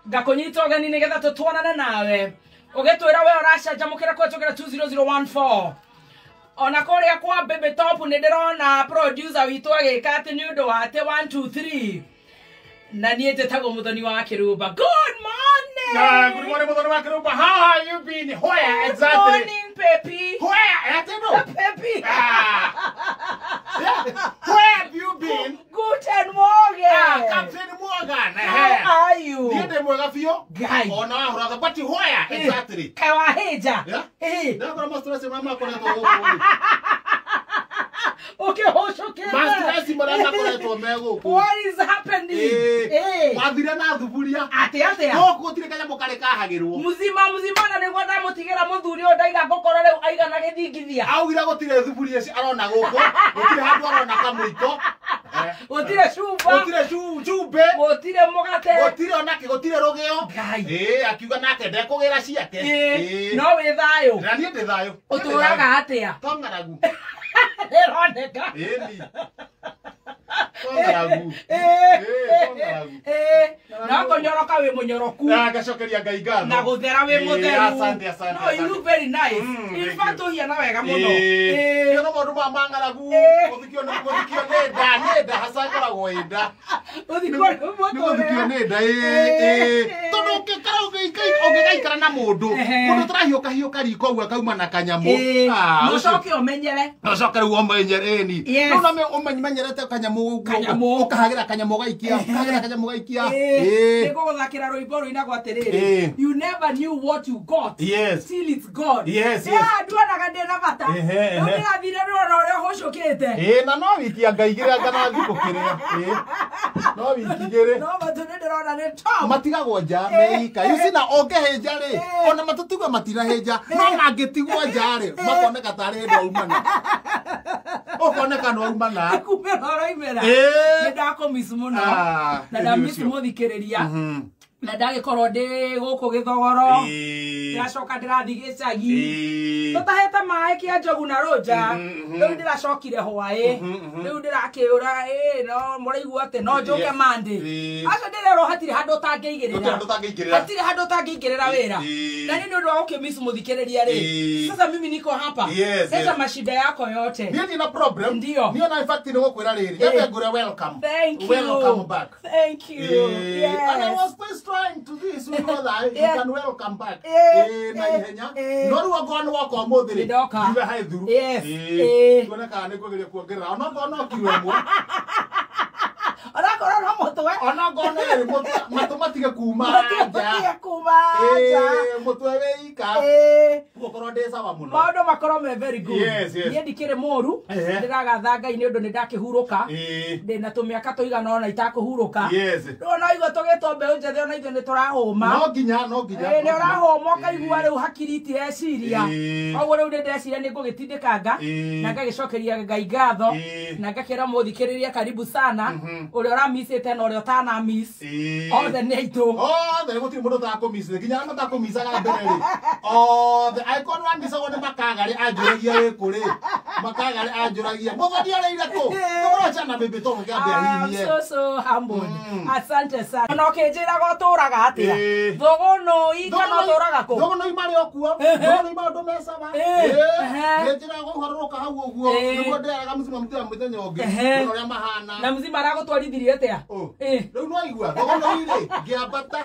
Ngakũnyita ũgeni nĩgetha tũtuonane nawe. Ũgĩtwĩra we ũracanjamũkĩra kũhetũkĩra 20014. Ona kũrĩa kwa Baby Top nĩ ndĩrona producer witũ agĩka atĩ nĩ ũndũ wa atĩ 1 2 3. Na niĩ njĩtagwo Muthoni wa Kĩrumba. Good morning. Good morning, Muthoni wa Kĩrumba. How have you been? Where Good exactly? morning, Pepi. Where? Ate no. Pepi. Ah. Yeah. Where have you been? Guten Morgen. Ah, Captain Morgan. How are you? Niĩ ndĩ mwega biũ. Ngai. Ona wahũra but where exactly? Kaĩ wahĩnja? Yeah. Ĩ. Ndakora mastress marĩa makoretwo gũkũ. Ũkĩhũcũkĩte. Mastress marĩa makoretwo me gũkũ. What is happening? Ĩ. Ĩ. Wathire na thuburia. Atĩ atĩa? Gũkũ gũtirĩ kanyamũ karĩ kahagĩrwo. Muzima muzima na nĩguo ndamũtigĩra mũthuri ũyũ ndaiga ngũkorwo rĩu aigana gĩthingithia. Augire gũtirĩ thuburia ici arona gũkũ. Gũtirĩ handũ arona kamũiko. Gũtirĩ cuba. Gũtirĩ cumbĩ. Gũtirĩ mũgate. Gũtirĩ onake gũtirĩ rũgĩo. Ngai. Ĩ, akiuga nake ndekũgĩra ciake. Ĩ. Ĩ. No wĩ thayũ. Na niĩ ndĩ thayũ. Ũtũraga atĩa? To ng'aragu. Ĩroneka. Ĩni. To ng'aragu. Ĩ. Ĩ, to ng'aragu. Ĩ. No kũnyoroka wĩ mũnyoroku. Na ngacokeria Ngai ngatho. Na gũthera wĩ Ĩ, mũtheru. Asante, asante. No, you look very nice. Mm, In thank fact, you. ũhiana wega mũno. Ĩ. Ĩ. Kĩo no maũndũ maya ma ng'aragu. Ĩ. Gũthikio nĩ nda, nĩ nda haca ĩkoragwo ĩ nda. Ũthikwo nĩ Nĩ gũthikio mũtũrĩre. nĩ nda ĩ, ĩ. Tondũ ũngĩkara ũngĩgaikara na mũndũ, Ehe. mũndũ ũtarahiũkahiũka riko ũguo akauma na kanyamũ. Ĩ. Ah, ũcio- Mũcoke ũmenyere. Ũcoke rĩu ũmenyere ĩni. Yes. Rĩu no ũmenyerete kanyamũ ũguo, Kanyamũ. ũkahagĩra kanyamũ gaikia, ũkahagĩra kanyamũ gaikia. Ĩ. Ĩ. Nĩngũgũthakĩra rwĩmbo rũinagwo atĩrĩrĩ. Ĩ. You never knew what you got. Yes. Till it's gone. Yes, yes. Yeah, nduonaga ndĩ na bata. Ehe, ehe. Rĩu ndĩrathire ndĩrona ũrĩa ũhũcũkĩte. Ĩ, na no wiki anga igĩrĩ anga na thikũ kĩrĩa. Ĩ. No wiki igĩrĩ. No matũ nĩ ndĩrona nĩ top. Matigagwo nja Ĩ. meika. You see na ũngĩhĩnja rĩ, Ĩ. ona matũtigwe matirahĩnja, no mangĩtigwo nja rĩ, makoneka tarĩ hĩndĩ waumana. Ũkoneka nĩ waumana. Kumĩra ũroimĩra. Ĩ. Nĩ ndakũmiss mũno. Ah, Na ndamiss ũcio. mũthikĩrĩria. Mhm. Na ndagĩkorwo ndĩ gũkũ gĩthogoro. Ĩ. Ndĩracoka ndĩrathiĩ gĩcagi. Ĩ. Tũtahĩte maĩ kĩa njogu na rũnja. Mhm, mhm. Rĩu ndĩracokire hwaĩ. Mhm, mhm. Rĩu ndĩrakĩũra ĩ no mũraigua atĩ no njũke Yes. Monday. Ĩ. Acio ndĩrerwo hatirĩ handũ ũtangĩigĩrĩra. Gũtirĩ handũ ũtangĩingĩrĩra. Hatirĩ handũ ũtangĩingĩrĩra wĩra. Ĩ. Na niĩ nĩ ũndũ wa gũkĩmiss mũthikĩrĩria rĩ. Ĩ. Sasa mimi niko hapa. Yes, Leta yes. mashida yako yote. Niĩ ndina problem. Ndio. Niĩ ona in fact nĩ gũkwĩra rĩrĩ. Ĩ. Nyambe ngũre welcome. Thank you. Welcome back. Thank you. Eh, Yes. And I was just trying to this you know that you Yeah. can welcome back. Eh, Eh, na eh, ihenya. eh. No rĩu okorwo nĩ woka ũmũthĩ rĩ. Nĩ ndoka. Njuge hai thuru. Yes. Eh, Eh. Tuone kana nĩ kwĩgeria kuongerera. Ona okorwo no kiro ĩmwe. Onakorwo no mũtwe. Ona okorwo no ĩrĩ mũtwe, matũ matige kuma nja. Matige kuma nja. Eh, mũtwe wĩ ika. Eh. Gũkorwo ndĩ sawa mũno. Maũndũ makorwo me very good. Yes, yes. Niĩ ndikĩrĩ mũru. Ehe. Ndĩragatha Ngai nĩ ũndũ nĩ ndakĩhurũka. Eh. Ndĩna tũmĩaka tũigana ũna itakũhurũka. Yes. Rĩu ona igua tũgĩtwo mbeũ njĩthĩ ona ithuĩ nĩ tũrahũma. No nginya, no nginya. Ĩ, nĩ ũrahũma ũkaigua rĩu hakiri itireciria. Ĩ. Koguo rĩu nĩ ndeciria nĩ ngũgĩtindĩkanga Ĩ. na ngagĩcokeria Ngai ngatho Ĩ. na ngakĩra mũthikĩrĩria karibu sana Mhm. ũrĩa ũramicĩte na ũrĩa ũtanamiss. Ĩ. Othe nĩ aitũ. Othe gũtirĩ mũndũ ũtakũmiss nginya arĩa matakũmicaga mbere rĩ othe angĩkorwo nĩ wamicagwo nĩ makagarĩ anjũragia wĩ kũ rĩ makagarĩ anjũragia mũthoni arĩire kũ ũrocha na bĩbĩ tondũ kĩambe I'm ahihinyie so so humbled. Mm. Asante sana. Ona ũkĩnjĩraga ũtũraga atĩa? Ĩ. Thũgũnũi kana ũtũraga kũ? Thũgũnũi marĩ o kuo thũgũnũi maũndũ me sawa Ĩ. Ehe. nĩ njĩraga gũharũrũka hau ũguo Ĩ. nĩguo ndĩaraga mũcima mũthenya mũthenya ũngĩ Ehe. mũno ũrĩa mahana Na mzima aragũtwarithirie atĩa? Ũ. Ĩ. Rĩu no igua thũgũnũi rĩ ngĩambata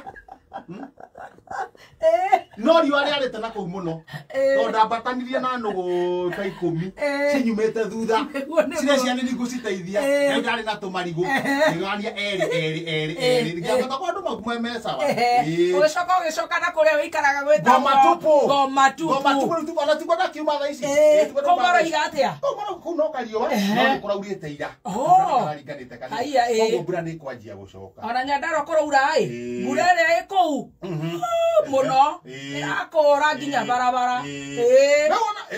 Ĩ. no riũa rĩarĩte na kũu mũno Ĩ. tondũ ndambatanirie na nũgũ ta ikũmi Ĩ. cinyumĩte thutha Nĩguo, nĩguo. cirecia nĩ ningũciteithia Ĩ. rĩu ndarĩ na tũmarigũ Ehe. ngĩgania erĩ erĩ erĩ Ĩ. erĩ ngĩambata kwa andũ mau me sawa Ehe. Ĩ. Ũgĩcoka ũgĩcoka na kũrĩa ũikaraga gwĩtagwo Ngoma tupu. Ngoma tupu. Ngoma tupu rĩu ona tiguo ndakiuma thaa ici Ĩ. Ĩ, tiguo Kũu ndauma thaa ici. maroiga atĩa? Kũu kũu no kariũa Ehe. no nĩ kũraurĩte ira Oh. Mbura nĩ kararinganĩte kanini. Haiya, ĩ. Koguo mbura nĩ ĩkwanjia gũcoka Ona Nyandarua kũraura ĩ. Ĩ. Mbura ĩrĩa ĩ kũu. Mhm. Muno irakura nginya barabara.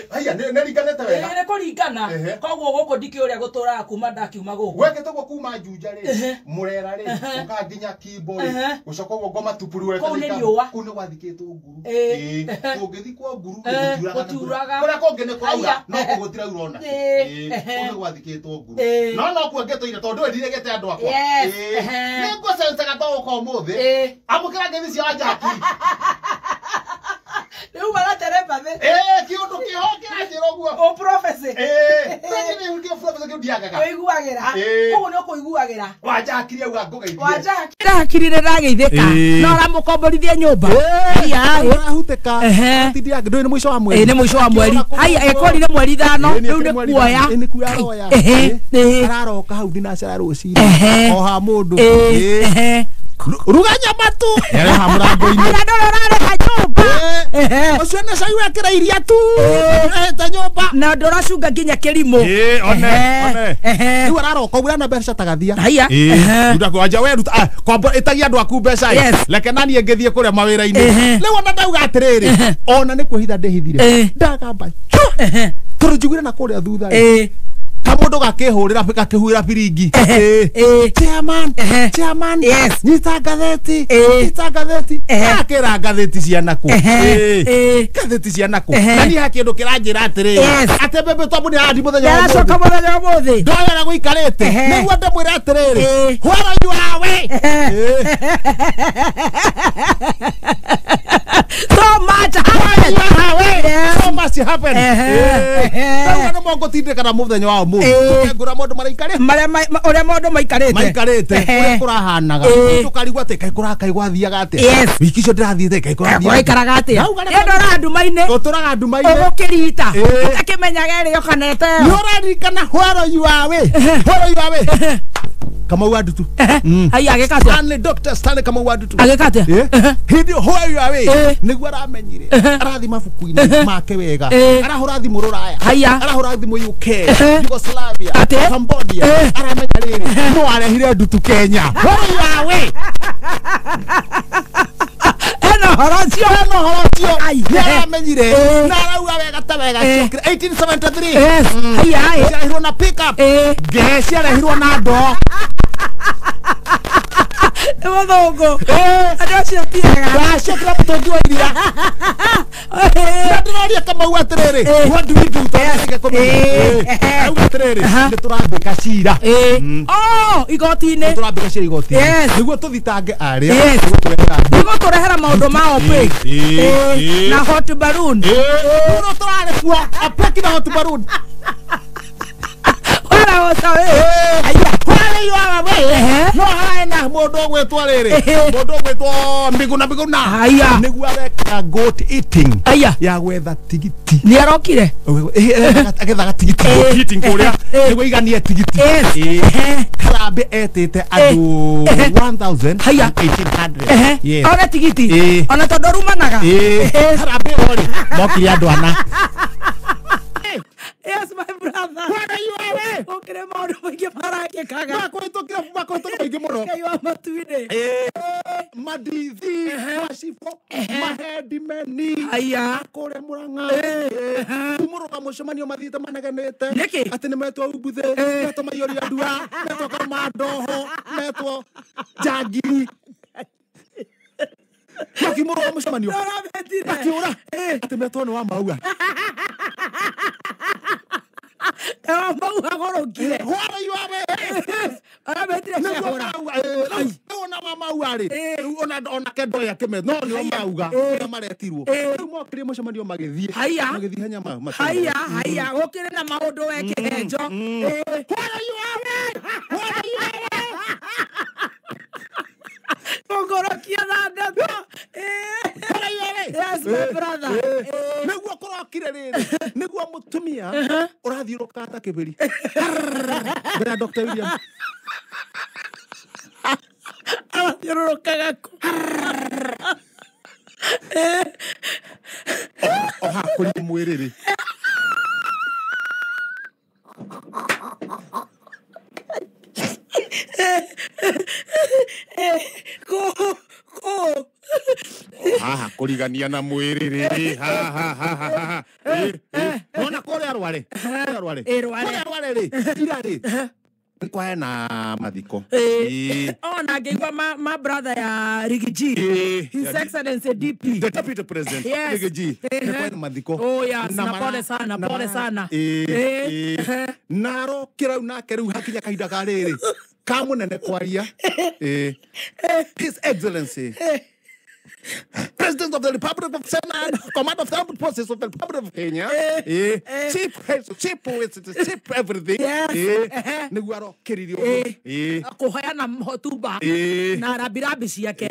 Haya nĩ ringanĩte wega. Nĩ kũringana. Koguo gũkũ ndikĩ ũrĩa gũtũraga kuma ndakiuma gũkũ. Wekĩte ũguo kuma Juja rĩ, Murera rĩ, ũka nginya Kimbo rĩ, gũcoka ũguo Ngoma Tupuru Kũu nĩ riũa. Kũu nĩ gwathikĩtwo nguru. Tũngĩthikwo nguru gũtiuraga. Kũrĩa kũngĩ nĩ kũraura no kũu gũtiraura ona. Kũu nĩ gwathikĩtwo nguru. No kuo ngĩtũire tondũ ndiregete andũ akwa. Nĩ ngũcencaga to gũka ũmũthĩ. Amũkĩra ngeithi cia Wanjaki. Rĩu maratereba thĩ. Kĩũndũ kĩho kĩranjĩra ũguo. O prophecy. Rĩu kĩo prophecy kĩu ndiagaga. Ũiguagĩra. Koguo nĩ ũkũiguagĩra. Wanjakiri auga ngũgeithie. Wanjakiri nĩ ndageithĩka. No ũramũkomborithia nyũmba. Haya ũrahutĩka. Tindiaga ndũĩ nĩ mũico wa mweri. Nĩ mũico wa mweri. Haya ĩkorire mweri 5 rĩu nĩ kuoya. Nĩ kuoya aroya. Araroka hau thinacara rũcinĩ. O ha mũndũ. Ruga nyama tu. Yareha mũrango-inĩ. Na ndũrĩ ũrarĩha nyũmba. Ũcio nĩ cai wekĩra iria tu. Ũrehete nyũmba. Na ndũracunga nginya kĩrimũ. One. Rĩu araroka ũguo na mbeca tagathia. Haya. Ruta we ruta kwamba ĩtagia andũ aku mbeca ĩ. Reke na niĩ ngĩthiĩ kũrĩa mawĩra-inĩ. Rĩu ona ndauga atĩrĩrĩ. Ona nĩ kwĩhitha ndĩhithire. Ndagamba. Tondũ njiguire na kũrĩa thutha ĩ. Kamundu gakihurira gakihuira biringi. Chairman, chairman, yes. Nyita ngatheti, nyita ngatheti. Akira ngatheti ciana ku. Ngatheti ciana ku. Na ni hakindu kiranjira atiriri. Ate bebe tombu ni arathi muthenya wa Aracoka muthenya wa muthi. Ndoya na guikarite. Niguo ndimwira atiriri. Where you are we? So much happened. So much happened. Ndauga no mongotindikana muthenya wa umuthi. Ngura mundu maraikare. Maria uria mundu maikarite. Maikarite. Uria kurahanaga. Tukarigwo ati kai kurakai gwathiaga atia. Wiki icio ndirathiite kai kurathiaga. Kuraikaraga atia. Ndora nduma-inĩ. Uturaga nduma-inĩ. Ugukirita. Utakimenyaga ĩrĩo kana ĩteo. Nĩ ũraririkana where you are we. Where you are we. Kamau wa Ndutu. Haya agĩka atĩa? Stanley, Dr. Stanley Kamau wa Ndutu. Agĩka atĩa? Hĩndĩ ĩyo where you are we nĩguo aramenyire. Arathi mabuku-inĩ make wega. Arahũra thimũ Rũraya. Arahũra thimũ UK, Yugoslavia, Cambodia. Aramenya rĩrĩ no arehire Ndutu Kenya. Where you are we? Ena horo ũcio. Ena horo ũcio. Nĩ aramenyire. Na arauga wega ta wega. 1873. Haya. Ciarehirwo na pick-up. Ngehe ciarehirwo na ndoo. Nĩ mũthũngũ. Andũ acio ti ega. Ndaciĩkĩra mũtũngi wa iria. Na ndĩroria Kamau atĩrĩrĩ, what do we do? Tondũ kũmenya. Auga atĩrĩrĩ, nĩ tũrambĩka cira. Oh, igoti-inĩ. Tũrambĩka cira igoti-inĩ. Nĩguo tũthitange arĩa. Nĩguo tũrehera maũndũ ma OPEC. Na hot balloon. Rũrũ tũrarĩ kuo, OPEC na hot balloon. Wara ũcio No haena mundu ugwitwo riri mundu ugwitwo Miguna Miguna niguo areka goat eating ya gwetha tigiti ni arokire agethaga tigiti goat eating kuria niguo iganie tigiti karambe etite andu 1800 yes ona tigiti ona tondu rumanaga karambe ori mokire andu ana. Yes, my brother. Where are you away? Ukire maundu maingi marakikaga. Makwĩtũkĩra makwĩtũkĩra maingĩ mũno. Ngai wa matu-inĩ. Madithi, macibũ, mahendimeni. Haya. Kũrĩa Murang'a. Kumũrũka mũcemanio mathiĩte manegenĩte. Nĩkĩ? Atĩ nĩ metwo Umbuthe, metwo Maiyũria Ndua, metwo Kamandoho, metwo Njangiri. Makimũrũka mũcemanio. Makiũra. Atĩ metwo nĩ wa Maua. Ewa Maua gorokire. Where you are we? Arametire ciahũra. Ona wa Maua rĩ. Rĩu ona kendo ya kĩme no nĩo mauga ũrĩa maretirwo. Rĩu mokire mũcemanio magĩthiĩ. Magĩthiĩ henya ma. Haya haya gũkĩrĩ na maũndũ we kĩhenjo. Where you are we? Where you are we? Ngorokia thandatũ. Where you are we? Yes, my brother. Nĩguo kũrokire rĩrĩ nĩguo mũtumia ũrathiũrũka ta kĩbĩri mbere ya Dr. William arathiũrũrũkaga kũ ohakũria mwĩrĩ rĩ kũ Haha kũrigania na mwĩrĩ rĩ haha haha haha. Nona kũrĩa rware. Kũrĩa rware. Kũrĩa rware rĩ. Ira rĩ. Kwa na mathiko. Ona ngĩigua ma brother ya Rigiji. His Excellency DP. The Deputy President. Yes. Rigiji. Kwa na mathiko. Oh yes, na pole sana, pole sana. Naro kirau nake riu hakinya kahinda ka rĩrĩ. Ka mũnene kwaria. His Excellency. President of the Republic of Senate, Commander of the Armed Forces of the Republic of Kenya, Chief, Chief, Chief everything, nĩguo arokĩririo kũheana hotuba na rabirabi ciake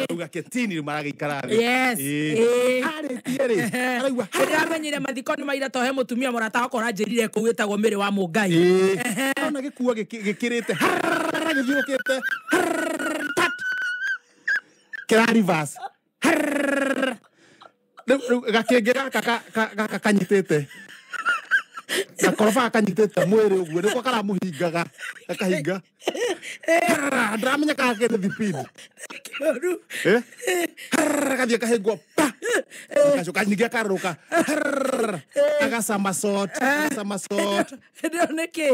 arauga ketini maragĩikara thĩ. Yes. Arĩtie rĩ araigua ndĩramenyire mathiko nĩ maira to he mũtumia mũrata wakwa ũranjĩrire kũu wĩtagwo Mĩrĩ wa Mũngai. Ona gĩkuo gĩkĩrĩte gĩthiũkĩte kira reverse gakenge gaka gaka kanyitite gakoroba kanyitite mwĩrĩ ũguo nĩko karamũhingaga gakahinga ndĩramenya kana kene thibindi gathiĩ kahingwo pa gacoka ningĩ akarũka agacamasot agacamasot nĩkĩ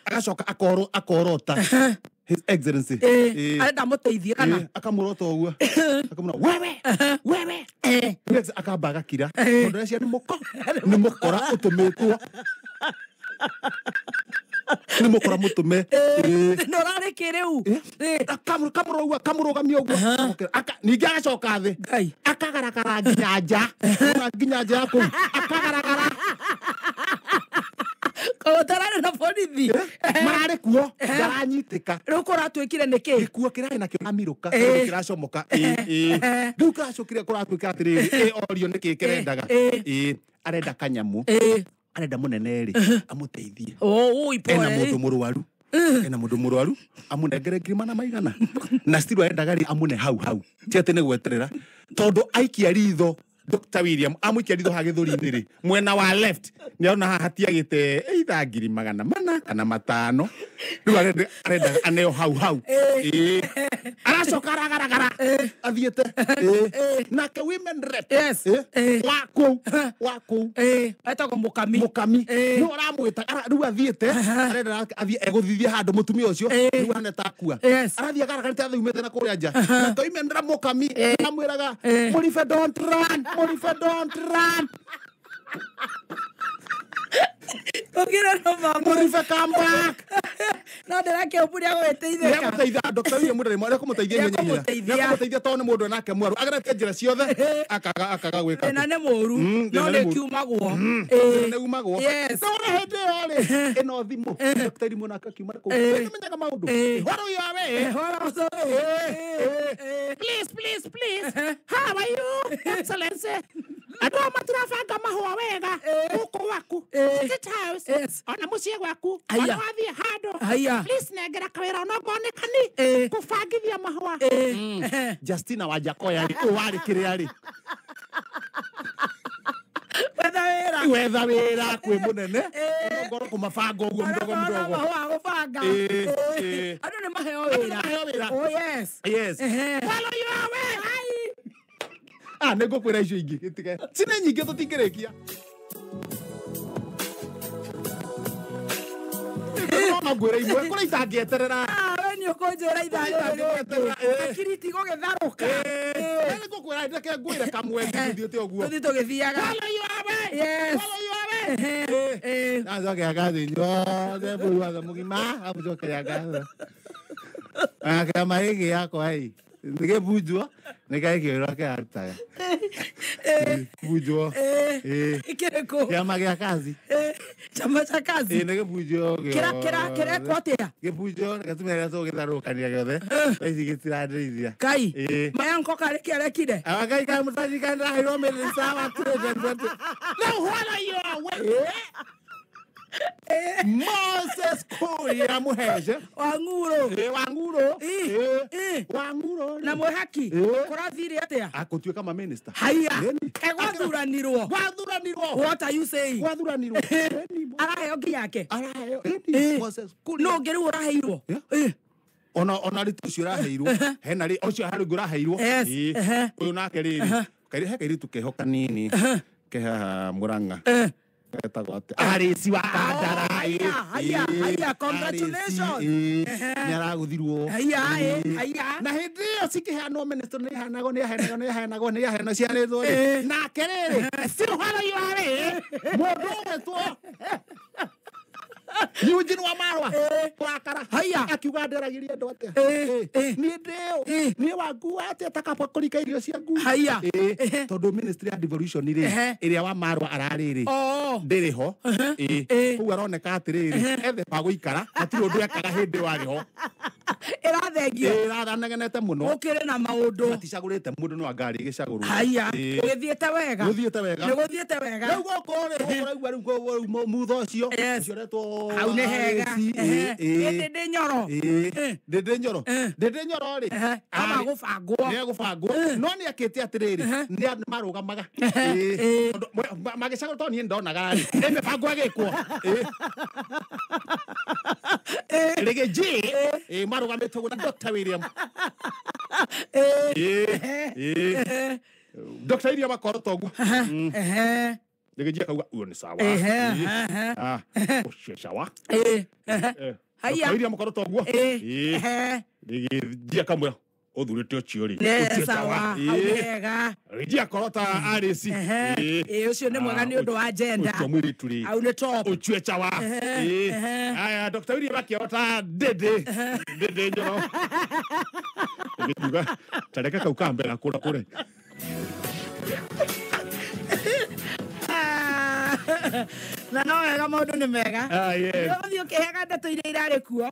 agacoka akorota His Excellency. Arenda muteithie kana akamurota uguo akamura wewe wewe akamba agakira tondu acio ni muko ni mukora utumitwo ni mukora mutume no rari kiriu kamurogua kamurugamia uguo ningi agacoka thi akagaragara nginya nja nginya nja ya kuu akagaragara Kotarare na borithi mararĩ kuo ndaranyitĩka rĩu kũratuĩkire nĩkĩ gĩkuo kĩrarĩ nakĩo amirũka kĩracomoka rĩu kĩracokire kũratuĩka atĩrĩrĩ orio nĩkĩ kĩrendaga arenda kanyamũ arenda mũnene rĩ amũteithie ena mũndũ mũrwaru ena mũndũ mũrwaru amũnengere ngiri mana maigana na still arendaga rĩ amũne hau hau ti atĩ nĩ gweterera tondũ aikia ritho Dr. William amwikia ritho ha gĩthũri-inĩ rĩ mwena wa left nĩ arona haha hatiagĩte either ngiri magana mana kana matano rĩu arenda aneo hau hau aracoka aragaragara athiĩte nake women rep wa kũu etagwo Mũkami Mũkami nĩ aramwĩta rĩu athiĩte arenda athiĩ egũthithia handũ mũtumia ũcio rĩu ahana ta akua arathiĩ agaragarĩte athiumĩte na kũrĩa nja nake women rep Mũkami amwĩraga Mũribe don't run Mũribe don't run. Mũribe come back. No ndĩrakĩũmburia gũgĩteithĩka. Nĩegũteithia Dr. William ndarĩ nĩekũmũteithia ihenya ihenya. Nĩekũmũteithia tondũ nĩ mũndũ nake mwerũ. Ageretie njĩra ciothe akaga gwĩka. Thĩna nĩ mũũru no nĩkiumagwo. Nĩumagwo. Yes. No na hĩndĩ ĩyo rĩ ĩno thimũ Dr. William nake akiuma kũu. Nĩmenyaga maũndũ. Horo yawe. Please please please. How are you? Excellency. Andũ aya matirabanga mahũa wega gũkũ gwaku State House ona mũciĩ gwaku ona wathiĩ handũ please nengera kawĩra onokorwo nĩ kani kũbangithia mahũa Justina Wajakoya rĩ ũũ warĩ kĩrĩa rĩ wetha wĩra wetha wĩra kwĩ mũnene onokorwo kũmabanga ũguo mdogo mdogo mahũa gũbanga andũ nĩ maheo wĩra oh yes yes follow your way. Ah, nĩngũkwĩra icio ingĩ gĩtige cine nyingĩ tũtingĩrĩkia no ngwĩre imwe kũrĩa itangĩeterera we nĩ ũkũnjĩra ithaa rĩrĩ hakiri itigũgĩtharũka nĩngũkwĩra reke ngwĩre kamwe tũthiĩte ũguo tũthiĩ tũgĩthiaga yes Nacokera ngatho inyuothe bũrũri wothe mũgima amũcokeria ngatho kĩama gĩkĩ gĩakwa ĩ nĩgĩbunjwo nĩkaĩkĩrwo kĩrarutaga bunjwo kĩrĩkũ kĩama gĩa kazi chama cha kazi nĩgĩbunjwo kĩrekwo atĩa gĩbunjwo gĩtumia gĩa tũgĩtharũkania gĩothe thaa ici gĩtirandeithia Ngai mayanko karĩ kĩarekire Ngai kai mũtanji kai ndĩraheirwo mĩrĩca wa 220 rĩu hwara yowe Moses Kuria Muheje Wanguro Wanguro Wanguro na mwehaki kurathire atia akutuika ma minister haya egwathuranirwo gwathuranirwo what are you saying gwathuranirwo araheo nginyake araheo Moses Kuria no ngiri uraheirwo Ona rĩtu ũcio ũraheirwo hena rĩ ũcio harĩ ũngĩ ũraheirwo. Yes, Ĩĩ. ehe. Ũyũ nake rĩrĩ he kairĩtu keho kanini ke haha Murang'a getagwo atĩa Arĩci wa Kandara. Haya, haya, haya, congratulations. Nĩ aragũthirwo. Haya, haya. Na hĩndĩ ĩyo cikĩheanwo ministry nĩ iheanagwo nĩ iheanagwo nĩ iheanagwo nĩ iheanagwo ciarĩtwo rĩ nake rĩrĩ ciũhara rĩ mũndũ ũgwĩtwo Eugene wa Marwa kurakara. Haya. Akiuga nderagirie andũ atĩa. Niĩ ndĩũ niĩ wangua atĩa takabakũrika irio cia ngui. Haya. Tondũ ministry ya devolution rĩ ĩrĩa wa Marwa ararĩ rĩ Oh. ndĩrĩ ho. Koguo aroneka atĩrĩrĩ ethe pa gũikara hatirĩ ũndũ ekaga hĩndĩ warĩ ho. Ĩrathengio. Ĩranegenete mũno. Gũkĩrĩ na maũndũ. Maticagũrĩte mũndũ no ngari ĩgĩcagũrwo. Haya. Gũgĩthiĩte wega. Gũthiĩte wega. Nĩ gũthiĩte wega. Rĩu gũkũ rĩ gũkũ raigua rĩu rĩu mutho ũcio Yes. ũcio ũretwo Hau nĩ hega. Arĩci, Ĩndĩ ndĩ nyoro. Ndĩndĩ nyoro ndĩndĩ nyoro rĩ Ama gũbangwo. nĩ egũbangwo no nĩ akĩte atĩrĩrĩ nĩ andũ marũgamaga. Tondũ magĩcagũra tondũ niĩ ndonaga rĩ nĩ mĩbango ĩgĩkwo rĩgĩ J marũgamĩte ũguo na Dr. William Dr. William akorota ũguo rĩgĩ J akauga uyo nĩ sawa. Ah, ũcio sawa. Haya. Dr. William akorota ũguo rĩgĩ J akamwĩra ũthurĩte ũcio rĩ Nĩ ũcio sawa. Hau nĩ hega. Rĩgĩ akorota RC. Ũcio nĩ mwega nĩ ũndũ wa gender. Ũcio mũirĩtu rĩ Hau nĩ top. ũchue chawa. Aya Dr. William akĩorota ndĩndĩ ndĩndĩ njoro ĩgĩkiuga tareke kau kambe gakũra kũre. Na no wega maũndũ nĩ mega. Ah, yes. Ũgũthiĩ ũkĩheaga ndeto iria irarĩ kuo.